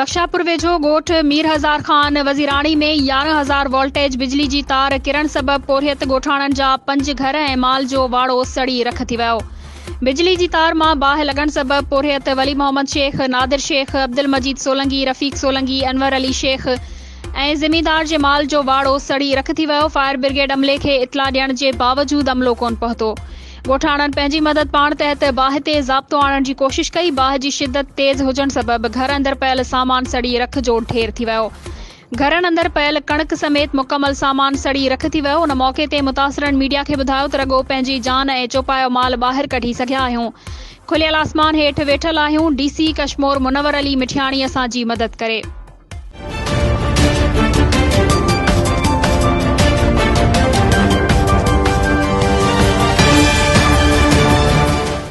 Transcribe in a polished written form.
بخشاپور ويجهو ڳوٺ مير هزار خان وزيراڻي ۾ 11,000 وولٽيج بجلي جي تار ڪرڻ سبب پورهيت ڳوٺاڻن جا پنج گهر ۽ مال جو واڙو سڙي رک ٿي ويو. بجلي جي تار مان باهه لڳڻ سبب پورهيت ولي محمد شيخ، نادر شيخ، عبدالمجيد سولنگي، رفيق سولنگي، انور علي شيخ ۽ زميندار جي مال جو واڙو سڙي رک ٿي ويو، فائر برگيڊ عملي کي اطلاع ڏيڻ جي باوجود عملو ڪونه پهتو. ڳوٺاڻن پنهنجي مدد پاڻ تحت باهه تي ضابطو آڻڻ جي ڪوشش ڪئي، باهه جي شدت تيز هجڻ سبب گهر اندر پيل سامان سڙي رک جو ڍير ٿي ويو. گهرن اندر پيل ڪڻڪ سميت مڪمل سامان سڙي رک ٿي ويو، ان موقعي تي متاثرن ميڊيا کي ٻڌايو ته رڳو پنهنجي جان ۽ چوپايو مال ٻاهر ڪڍي سگهيا آهيون، کليل آسمان هيٺ ويٺل آهيون، ڊي سي ڪشمور منور علي مٺياڻي اسان جي مدد ڪري.